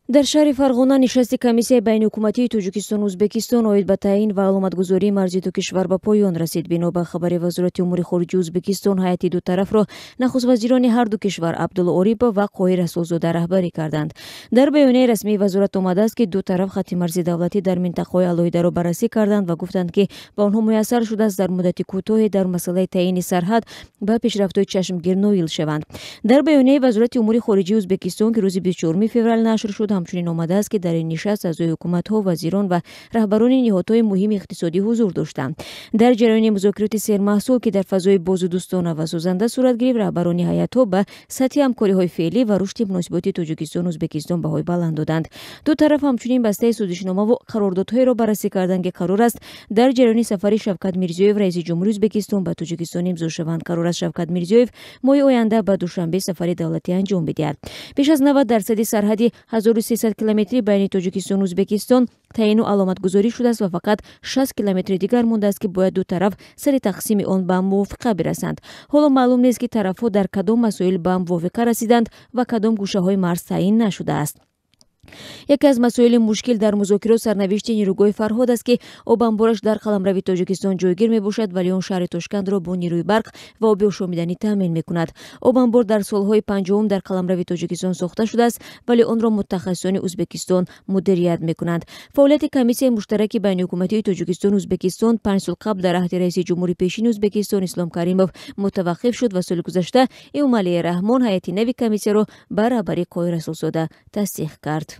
Дар шаҳри Фарғона нишасти комиссияи байниҳукуматии Тоҷикистону Ӯзбекистон оид ба таъин ва аломатгузории марзи ду кишвар ба поён расид. Бино ба хабари Вазорати умури хориҷии Ӯзбекистон, ҳайати ду тарафро нахуствазирони ҳар ду кишвар Абдулло Орипов ва Қоҳир Расулзода раҳбарӣ карданд. Дар баёнияи расмии вазорат омадааст, ки ду тараф хатти марзи давлатӣ дар минтақаҳои алоҳидаро баррасӣ карданд ва гуфтанд, ки ба онҳо муяссар шудааст дар муддати кӯтоҳе дар масъалаи таъини сарҳад ба пешрафтҳои чашмгир ноил шаванд. Дар баёнияи Вазорати умури хориҷии Ӯзбекистон, ки рӯзи 24 феврал нашр шуд, ҳамчунин омадааст, ки дар ин нишаст аъзои ҳукуматҳо, вазирон ва раҳбарони ниҳодҳои муҳими иқтисодӣ ҳузур доштанд. Дар ҷараёни музокироти сермаҳсул, ки дар фазои бозу дӯстона ва созанда сурат гирифт, раҳбарони ҳайатҳо ба сатҳи ҳамкориҳои феълӣ ва рушди муносиботи Тоҷикистону Ӯзбекистон баҳои баланд доданд. Ду тараф ҳамчунин бастаи созишномаву қарордодҳоеро баррасӣ карданд, ки қарор аст дар ҷараёни сафари Шавкат Мирзиёев, раиси ҷумҳури Ӯзбекистон, ба Тоҷикистон имзо шаванд. Қарор аст Шавкат Мирзиёев моҳи оянда ба Душанбе сафари давлатӣ анҷом бидиҳад. Беш аз 90% сарҳади 1300 километрӣ байни Тоҷикистону Ӯзбекистон таъину аломатгузорӣ шудааст ва фақат 60 километри дигар мондааст, ки бояд ду тараф сари тақсими он ба мувофиқа бирасанд. Ҳоло маълум нест, ки тарафҳо дар кадом масоил ба мувофиқа расиданд ва кадом гӯшаҳои марз таъин нашудааст. Яке аз масоили мушкил дар музокирот сарнавишти нерӯгоҳи Фарҳод аст, ки обанбораш дар қаламрави Тоҷикистон ҷойгир мебошад, вале он шаҳри Тошкандро бо нерӯи барқ ва оби ошомиданӣ таъмин мекунад. Обанбор дар солҳои 50-ум дар қаламрави Тоҷикистон сохта шудааст, вале онро мутахассисони Ӯзбекистон мудирият мекунанд. Фаъолияти комиссияи муштараки байниҳукуматии Тоҷикистону Ӯзбекистон 5 сол қабл дар аҳди раиси ҷумҳури пешини Ӯзбекистон Ислом Каримов мутаваққиф шуд ва соли гузашта Эмомалӣ Раҳмон ҳайати нави комиссияро ба раҳбарии Қоҳир Расулзода тасдиқ кард.